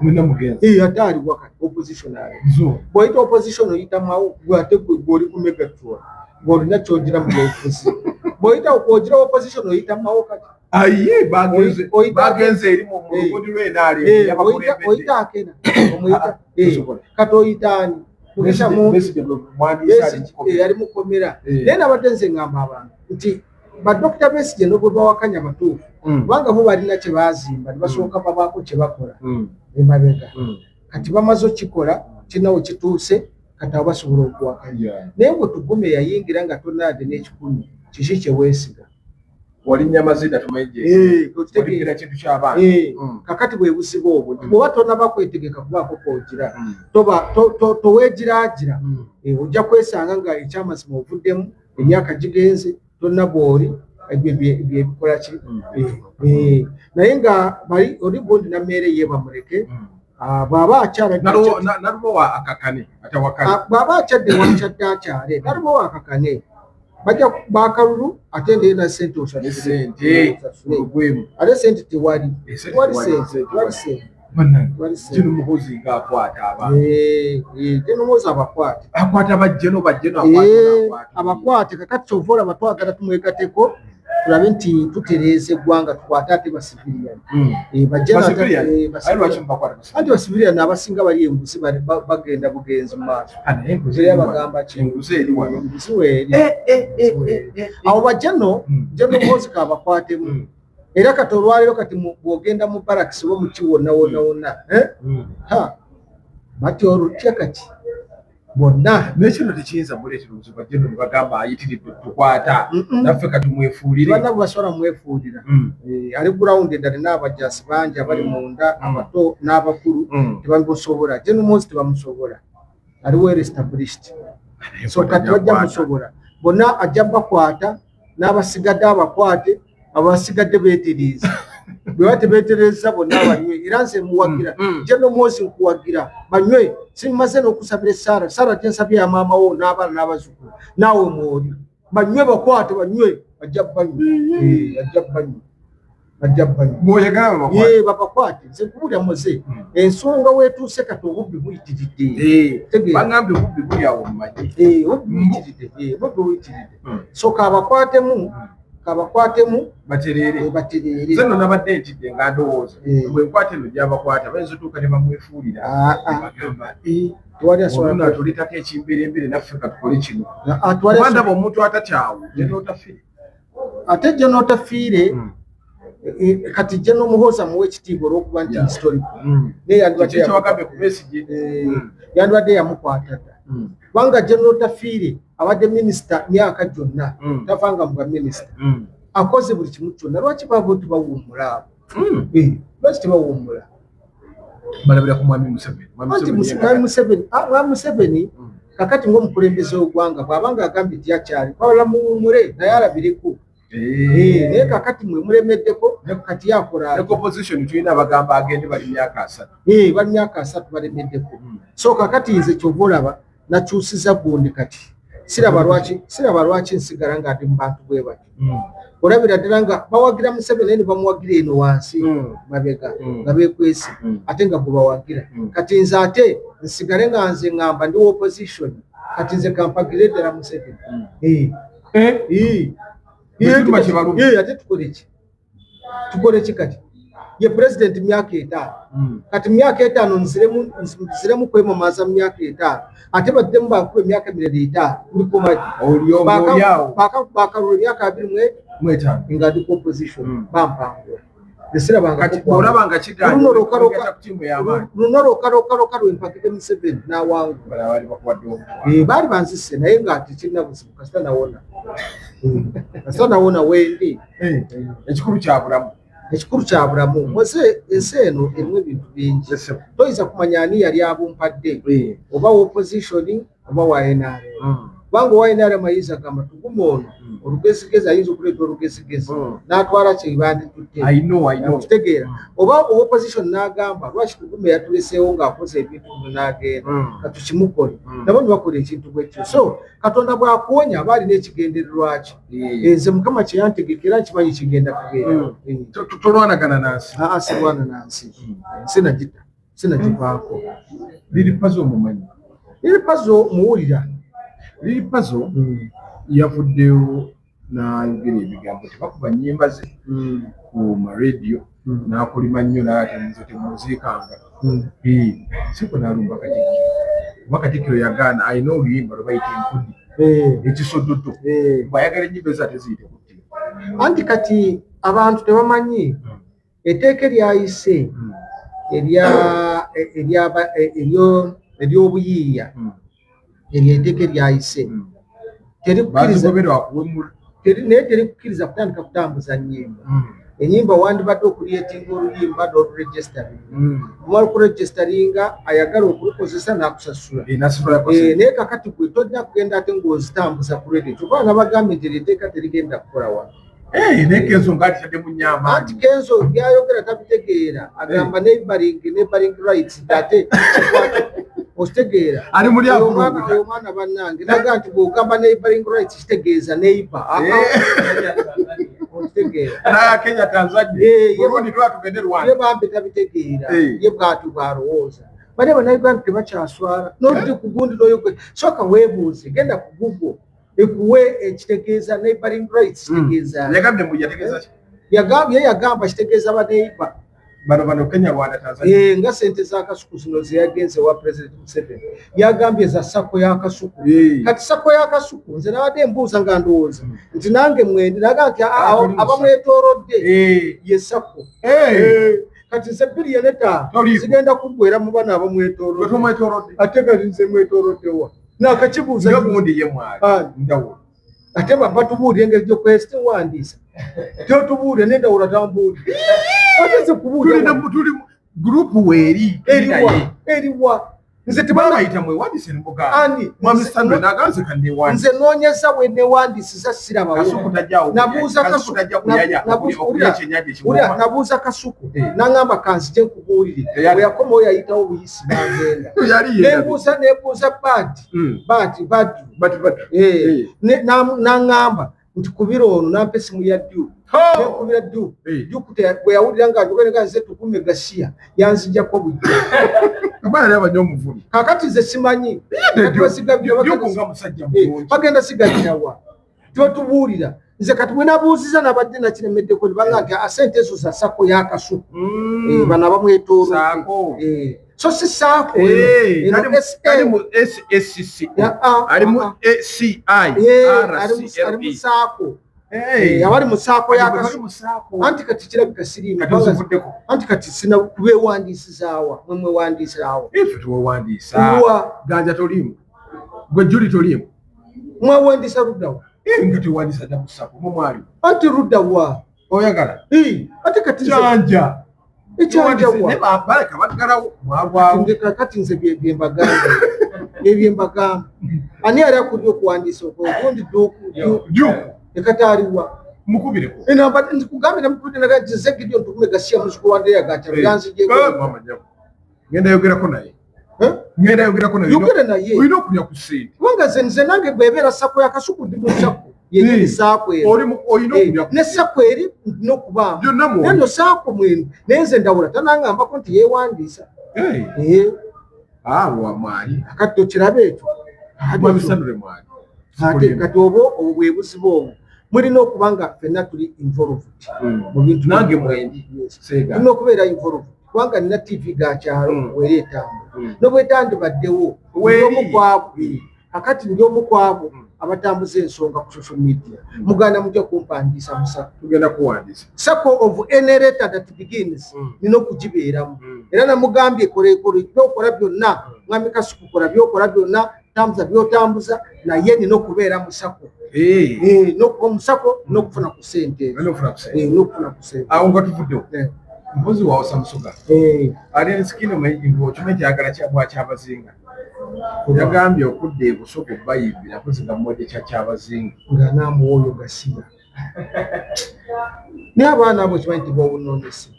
Mwena mugenzi. Ate aliwa kati opposition? Ali Nzo. bw'oyita opposition oyitamawo gwe, ate gwe gw'oli ku Megatron, gw'olina kyogira mu byobufuzi. Bw'oyita ogira opposition oyitamawo kati. Aye bagenze bagenze eri mu lugodi lw'NRM yabakulembedde. Oyita akena omuyita Ah, tosobola. Kati oyita ani? Mugisha Muntu. Besigye mwandiisa ali mu kkomera. Ali mukomera. Eh. Naye nabadde nze ngamba abantu nti badokita Besigye nobwe bawakanya batuufu, kubanga bo balina kye baazimba ne basooka babaako kye bakola emabega. Kati bamaze okikola, kirina we kituuse, kati abo basobola okuwakanya. Naye bwe tugume yayingira nga tonaade n'ekikumi, kiki kye weesiga? Walinnya mazina tumanyi gye. Okitegeera? Waligira kintu ky'abaana. Kakati bwe buzibu obwo nti bw'oba tonaba kwetegeka kubaako koogira, toba toweegiraagira. Ojja kwesanga nga ekyamazima ovuddemu, emyaka gigenze, tonna bw'oli ebyo byebikola ki. Naye nga bali oli gundi Nameere ye bamuleke. Ah, bw'aba akyala Nalubowa akakane atawakana. Ah, bw'aba akyadde wakyadde akyale, Nalubowa akakane, bajja bakalulu ate ndeena sente osasule. Sente Osasule. olugwemu. Ate sente tewali. Sente Tewali. tewali, Sente tewali, sente Bannange, tewali sente. Kino Muhoozi ng'akwata abantu. General Muhoozi abakwate. Akwata bajjeno bajjeno, akwata akwata. Abakwate. Kakati kyova olaba twagala tumwegateko. Tulabe nti tutereeza eggwanga, tukwate ate basivilian. Anti basivilian abasinga bali enguzi, bagenda bugenzi mu maaso. Era bagamba ki, enguzi weeri awo. Bajja no General Muhoozi kabakwatemu. Era kati olwaleero kati bw'ogenda mu barracks oba muki wonna wonna wonna, ha, batya olutya kati bonna. Naye kino tekiyinza muleetera obuzibu, bajjeno ne bagamba ayitiridde tukwata, naffe katumwefuulire? Banna bwe basobola mwefuulira. Ali ground endala n'abajasi bangi abali munda, abato n'abakulu, tebamusobola. General Muhoozi tebamusobola, ali well established. So kati bajja musobola bonna, ajja bakwata n'abasigadde abakwate, abasigadde beetereeza. Bwe ba tebeetereeza bonna banywe. Era nze muwagira General Muhoozi, nkuwagira, banywe. Simaze n'okusabira essaala, saala gyensabye ya maama wo n'abaana n'abazzukulu, naawe mwoli. Banywe, bakwate, banywe, bajja banywe. Bajja banywe, bajja banywe. Bw'oyagala babakwate. Ye, babakwate. Nze nkubulya muze, ensonga weetuuse kati obubbi buyitiridde. Tegeera. Bagambye obubbi buli awo mu magye. Obubbi buyitiridde. Obubbi buyitiridde. So kabakwatemu, kabakwatemu. Batereere. Batereere. Nze nno nabadde ntidde nga ndowooza bwenkwata eno gyabakwata bayinza otuuka ne bamwefuulira. Ah, ah. Ne bagamba, Tewali asobola. Olwo atuleetako ekimberembere, naffe katukole kino. Ah, tewali kuba ndaba omuntu atakyawo genotafiire. Ate General Otafiire, kati General Muhoozi amuwa ekitiibwa olw'okuba nti historical, naye yandibadde Kiki kyewagambye ku Besigye? Yandibadde yamukwata dda, kubanga General Otafiire abadde minisita myaka gyonna, tavanga mu bwa minisita, akoze buli kimu kyonna. Lwaki baba tebawummula abo? Lwaki tebawummula? Balabira ku mwami Museveni. Mwami Anti Museveni Mwami Museveni, Mwami Museveni kakati ng'omukulembeze w'eggwanga bw'abanga agambye nti akyali kwabala muwummule, naye alabiriku. Naye kakati mwe mulemeddeko, kati yakola Ne ku opposition tulina abagamba agende, bali myaka 30. Bali myaka 30 balemeddeko. So kakati nze kyova olaba nakyusiza gundi. Kati siraba lwaki nsigala nga ndi mu bantu bwe batyo. Olabira ddala nga bawagira Museveni, naye ne bamuwagira eno wansi mabega nga beekwese, ate nga gwe bawagira. Kati nze ate nsigale nga nze ŋŋamba ndi opposition? Kati nze kampagire ddala Museveni. Bwe kiruma kibaluma. Ate tukole ki? Tukole ki kati? Ye pulezidenti myaka 5. Kati myaka 5 nziremu kwemamaaza mu myaka 5, ate baddemu bankuba emyaka emirala 5, ndikomaji? Oli awo. Bakalula emyaka 25 Mwetaano. Nga ndi ku opposition, bampangula. Nesirabanga. Kati bw'olaba nga kigaanye, Luno lwokka lwokka- ku ttiimu y'amaanyi. Luno lwokka lwokka lwokka lwempagidde Museveni n'awangula. Balala baali bakuwadde obutwa. Baali banzise, naye nga tekirina buzibu kasita nawona. Kasita nawona wendi. Ekikulu kya bulamu. Ekikulu kya bulamu. Muze, ensi eno erimu ebintu bingi, toyinza kumanya ani yali abumpadde, oba wa opposition oba wa NRM, kubanga owa NRM ayinza agamba tuguma ono olugezigezi, ayinza okuleeta olugezigezi n'atwala kyebanditutte. I know, I know. Kitegeera? Oba owa opposition n'agamba lwaki Tugume yatuleseewo ng'akoze ebintu bino n'agenda, katukimukole. Nabo ne bakola ekintu bwekyo. So Katonda bw'akuwonya aba alina ekigendererwa kye. Nze Mukama kyeyantegekera nkimanyi kigenda kubeera. Tolwanagana nansi. Aa, sirwana nansi, sinagita, sinagivaako. Lil Pazo omumanyi? Lil Pazo muwulira. Lil Pazo yavuddeyo n'ayogera ebigambo tebakuba nnyimba ze ku marediyo, n'akulima nnyo n'ate temuziikanga. Siko n'alumba Katikkiro, kuba Katikkiro yagaana. Alina oluyimba lwe bayita Enkudi, ekisododo, bw'ayagala ennyimba ezo ate ziyite ku ttivi. Anti kati abantu tebamanyi etteeka eryayise ery'obuyiiya. Eryo etteeka eryayise terikukkiriza Bazigobera akuwemula. Naye terikukkiriza kutandika kutambuza nnyimba. Enyimba wandibadde okucreatinga oluyimba n'oluregisteringa, omala okuregisteringa, ayagala okulukozesa n'akusasula. Naye kakati gwe tojja kugenda ate ng'ozitambuza ku radio. Kyokka nabagambye nti eryo etteeka terigenda kukola wano. Naye Kenzo ngaatitaddemu nnyo amaanyi. Anti Kenzo byayogera tabitegeera, agamba neighboring rights, ate okitegeera? Ali muli Oyo akulunguta. Oyo omwana bannange naga nti bw'ogamba neighboring rights kitegeeza neighbor. Okitegeera? Naya Kenya, Tanzania, Burundi, tuba tugende Rwanda. Ye bambi tabitegeera. Eh. Ye bw'atyo bw'alowooza. Bali Abannayuganda tebakyaswala, nodde ku gundi n'oyoge, sooka weebuuze, genda ku Google. Ekuwe ekitegeeza neighboring rights kitegeeza. Yagambye mbu yategeeza ki? Yagambye, yagamba kitegeeza ba neighbor. Bano Kenya, Rwanda, Tanzania. Nga sente za Kasuku zino zeyagenze wa President Museveni, yagambye za SACCO ya Kasuku. Kati SACCO ya Kasuku, nze nabadde mbuuza nga ndowooza nti nange mwendi, naga nti Ah, toli mu abamwetoolodde ye SACCO. Kati nze 5 billion Toliiko. zigenda kuggwera mu bano Gwe abamwetoolodde. Tomwetoolodde. Ate kati nze mwetooloddewa nakakibuuza. Nga gundi ye mwali. Ani? Ndawula. Ate batubuulire engeri gy'okwesiwandiisa, tyotubuulire nendawula tambuulire, ate nze kubuulira. Tulina, tuli group weeri. Eriwa? Eriwa? Nze tebana Tebabayita mwewandiise ne mugamba. Ani? Mwami Stanley naganze kanneewandiise. Nze noonyeza bwe newandiisiza, sirabawo. Kasuku tajjaawo. Nabuuza Kasuku Kasuku tajja kuyaya okulya ekyennyanja Wulira, ekiwooma. nabuuza Kasuku naŋŋamba kanzije nkubuulire. Teyali. Bwe yakomawo yayitawo buyisi n'agenda. Yali yeerabye. Nebuuza Baati Baati Badru. Bati bati. Naŋŋamba nti kubira ono, nampa esimu ya Duke. Nekubira Duke. Duke bwe yawulira nga njogera nga nze Tukume gasiya, yanzijjako bujja. Kuba yali abanya omuvumi. Kakati nze simanyi. Kati Duke nga musajja mulungi. Bagenda sigabirawa? Tebatubuulira. Nze kati bwe nabuuziza nabadde nakiremeddeko, nebanga nti asente ezo za SACCO ya Kasuku. Bano abamwetoolodde. SACCO. So si SACCO eno. Eno Ali SA. mu SSC. Ya, ah, Ali mu ah, ACI. Ali mu SACCO. Abali mu SACCO ya Bali Kasuku. mu SACCO. Anti kati kirabika siriimu. Kati ozivuddeko. Anti kati sina kubeewandiisizaawa, mwe mwewandiisaawa? Ife tuwewandiisa. Wa? Ganja toliimu. Gwe Juli toliimu. Mwewandiisa luddawa? Nga tewandiisa dda mu SACCO. Mu mwali. Anti luddawa? Oyagala. Ate kati Kyanja. Ekyanja wa? Ne baleka baggalawo. Mwalwawo. Kati nze bye mbagamba, ebyo mbagamba, ani yali akulira okuwandiisa okwo ogundi? Duke. Ekati aliwa? Mukubireko. Enamba nkugambye namukubidde, naga nti nze Gideon Tukume Gasiya, muzzukulu wa Ndeya Gakyalo, yanzijeko. Mama nyabo. Ngenda yogerako naye. Ngenda yogerako naye. Yogere naye. Olina okulya ku ssente. Kubanga nze nange bwebeera SACCO ya Kasuku, ndi mu SACCO yenyini, SACCO ero. Oli olina okulya ku Ne SACCO eri nina okubaamu. Byonna mwoli. Neno SACCO mwenu, naye nze Ndawula tanangambako nti yeewandiisa. Ah, wa mwali. Kati tokiraba ekyo? Mwami Stanley mwali. Ate kati oba obwo bwe buzibu obwo, mulina okuba nga ffenna tuli involved mu bintu. Nange mwendi. Yes. Seega. Tulina okubeera involved kubanga nina TV Gakyalo wera etambula, nobwetandibaddewo Weeri. ndi omu kwabo. Kakati ndi omu kwabo abatambuza ensonga ku social media. Muganda mujja kumpandiisa musa Tugenda kuwandiisa. SACCO of any letter that begins, nina okugibeeramu. Era namugambye kolekole byokola byonna, mwami Kasuku, kola byokola byonna, tambuza byotambuza, naye nina okubeera mu SACCO. N'okuba mu SACCO n'okufuna ku ssente ezo. Olina okufuna ku ssente. N'okufuna ku ssente. Awo nga tuvuddewo. Mpozi wawosa Musoga. Alien Skin okimanyi kyagala bwa Kyabazinga. Yagambye okudda e Busoga bayimbira mpozi nga muwadde kya Kyabazinga. Nga naamuwa oyo gasiya, naye abaana abo okimanyi nti bonoonese?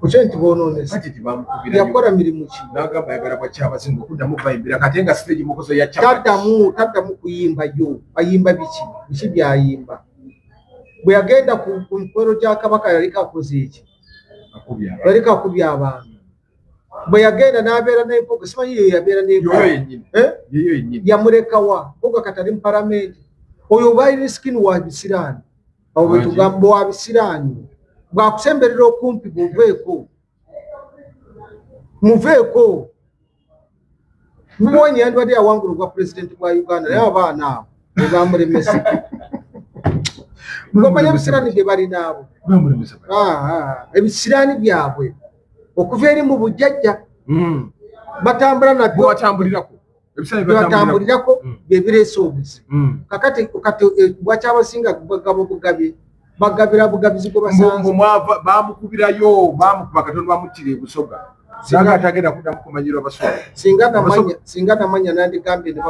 Okimanyi nti bonoonese? Kati tebamukubirayo. Yakola mirimu ki? N'agamba ayagala bwa Kyabazinga okuddamu bayimbira kati nga stage mukoze ya chapati. Taddamu kuyimba yo. Ayimba biki? Biki byayimba? Bwe yagenda ku mikolo gya Kabaka yaliko akoze eki? Akubye abantu. Yaliko akubye abantu. Bwe yagenda n'abeera n'empogo, simanyi ye yabeera Yoyo n'empogo. yennyini. Eh? Yeyo yennyini. Yamulekawa mpoga kati ali mu palamenti. Oyo Alien Skin wa bisiraani awo. Wangi. Bwetugamba wa bisiraani, bwakusemberera okumpi, muveeko, muveeko. Mubonye yandibadde yawangula obwa pulezidenti bwa Uganda, naye abaana abo bebamulemesa. Ngomanya ebisiraani bye balinaabo. Bamulemesa. Ebisiraani byabwe okuva eri mu bujjajja batambula nabyo. Bwebatambulirako. Ebisaanyi byebatambulirako. Byebatambulirako byebireese obuzibu. Kakati kati bwakyabasinga bagaba bugabi, bagabira bugabizi gwe basanze. Mbu mwava bamukubirayo, bamukuba katono bamuttira e Busoga. Singa atagenda kuddamu kumanyirwa Basoga. Singa namanya nandigambye ne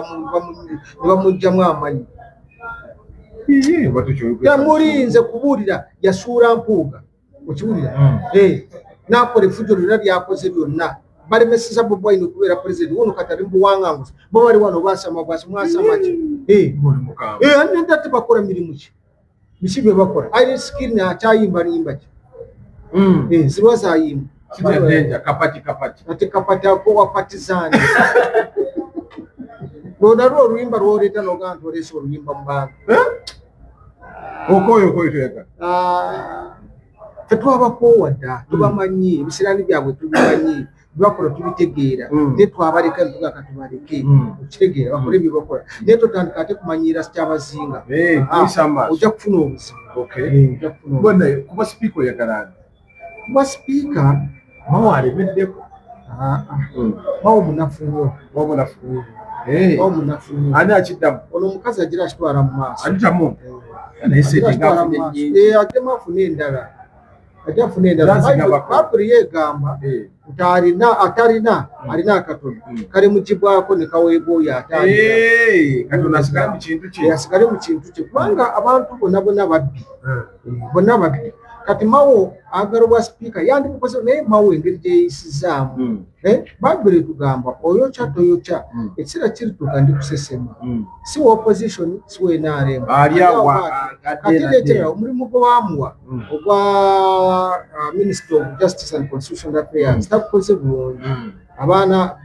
bamuggyamu amanyi. Iye, batukyo. Yamulinze kubuulira, yasuula Mpuuga, okiwulira? N'akola effujjo lyonna lyakoze lyonna, balemeseza Bobi Wine okubeera pulezidenti wuno. Kati ali mu buwanganguzi, bo bali wano basama bwasi, mwasama ki? Ng'oli mukambwe. Ate tebakola mirimu ki? Biki bye bakola? Alien Skin akyayimba limba ki? Zirwa zayimba. Kitya danger, kapati kapati. Ate kapati ako wa partisan. Lwonalwo oluyimba lwoleeta nogaa nti oleese oluyimba mu bantu. Okoyo okoyo toyagala. Ah, ffe twabakoowa dda, tubamanyi ebisiraani byabwe, tubimanyi byebakola, tubitegeera. Naye twabaleka ntuga katubaleke. Okitegeera, bakole byebakola, naye totandika ate kumanyiira kyabazinga. Eh, Ah, kuyisa amaaso. Ojja kufuna obuzibu. Okay. Ojja kufuna obuzibu. Bonna kuba sipiika oyagala ani? Kuba sipiika, Mawo alemeddeko. Ah, ah, Mawo munafu nnyo. Wabunafu. Eh. Mawo munafu nnyo. Ani akiddamu? Ono omukazi agira akitwala mu maaso. Anitamu. Naye Agira sente akitwala mu ngaafunye maaso. nnyingi. Eh, addemu afune endala, ajja afune endala. Zazigabako. Bayibuli yeegamba nti alina atalina alina akatono kali mugibwako ne kaweebwa oyo atalina. Eh, Katonda asigale mu kintu kye. Asigale mu kintu kye, kubanga abantu bonna bonna babbi. Bonna babbi. Kati Mawo agala obwa sipiika, yandibukoze, naye Mawo engeri gyeyisizaamu, Bayibuli etugamba oyokya toyokya, ekiseera kirituuka ndi kusesema. Si wa opposition, si wa NRM. Ali awa. Kati nekirala, omulimu gwe bamuwa ogwa Minister of Justice and Constitutional Affairs tagukoze bulungi. Abaana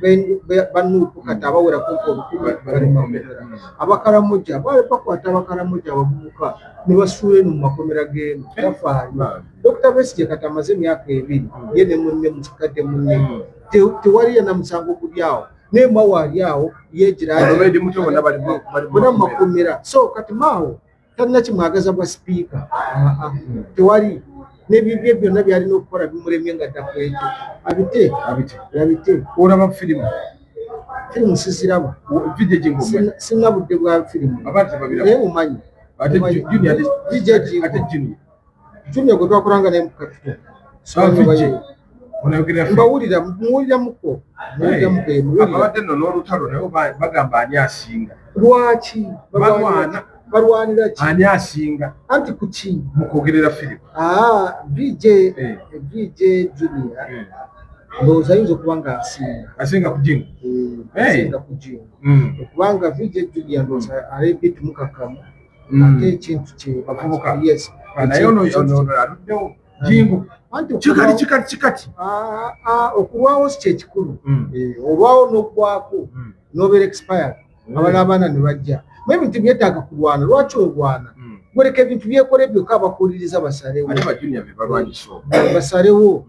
ba NUP kati abawera kumpi 1000 bali mu makomera. Abakaramoja bali bakwata, abakaramoja abavubuka ne basuula eno mu makomera g'eno, tafaayo. Dr Besigye kati amaze emyaka 2 ye ne munne mukadde munne. Tewali yenna musango guli awo, naye Mawo ali awo yegira Already muto bonna bali mu bonna mu makomera. makomera. So kati Maawo talina kimwagaza bwa sipiika. Ah, ah. Tewali n'ebibye byonna byalina okukola bimulemye nga dda ku ekyo abite. Abite. Abite. Olaba firimu? Firimu siziraba. Video jingo. Sina budde bwa firimu. Abantu tebabiraba. Naye mumanyi. Ate Mumanyi. Junior DJ Jingo. Ate Junior. Junior gwe twakolanga naye mu Capital. Ah, VJ. Onayogerera firimu. Mbawulira, muwuliramuko, muwuliramuko, muwulira. Ababadde nno n'olutalo naye bagamba ani asinga. Lwaki? Balwana. Balwanira ki? Ani asinga Anti ku ki? mu kwogerera firimu. Ah, VJ. VJ Junior ndowooza ayinza okuba nga asinga. Asinga ku Jingo. Eh, asinga ku Jingo. Kubanga VJ Junior ndowooza ali mukakkamu, ate ekintu kye Bavubuka. Yes. Ah, naye ono aluddewo Jingo. Anti Kikati kikati kikati. Ah, ah, okulwawo si kyekikulu. Eh, olwawo n'oggwako n'obeera expired, abalala abaana ne bajja. Mu ebintu byetaaga kulwana, lwaki olwana? Gweleka ebintu byekole byokka, abakuliriza basalewo. Ate ba Junior be balwanyisa okwo. Basalewo.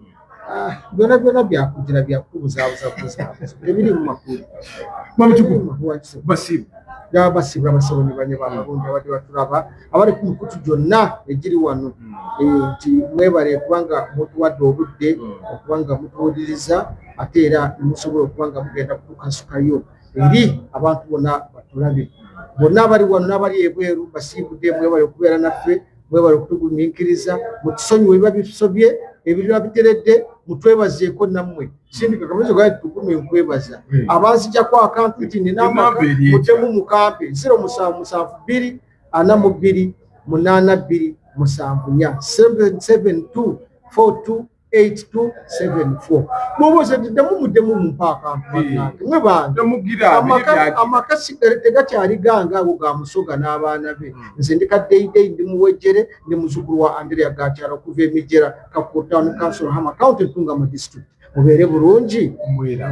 Ah, byonna byonna byakugira byakubuzaabuza buzaabuza, tebiri mu makulu. Mwami Tebiri mu Kikulu, makulu, wakise. basiibu. Yabasibwa abasabo ne banye bamalungi abadde batulaba, abali ku mikutu gyonna egiri wano. Eh, nti mwebale kubanga mutuwadde obudde okubanga mutuwuliriza, ate era musobola okuba nga mugenda kutukasukayo eri abantu bonna batulabe, bonna abali wano n'abali ebweru. Basiibudde, mwebale okubeera naffe, mwebale okutugumiikiriza. Mutusonyiwe ebiba bisobye, ebiriba biteredde mutwebazeeko nammwe. Sindika kamezo gali tugume nkwebaza. Abanzijjako akantu nti nina amaka, Enamba eri etya? mutemu mukampe 0772 42 82 74, 772 42 8274. Bw'oba oseddemu muddemu mumpa akantu. Bannange, mwe bange. Temugira biri Amaka amaka tegakyali gange ago ga Musoga n'abaana be. Nze ndi kaddeyideyi, ndi muwejjere, ndi muzzukulu wa Andrea Gatyala okuva Emijera, Kakko Town Council, Hama County, Ntungamo District. Mubeere bulungi. Mwera.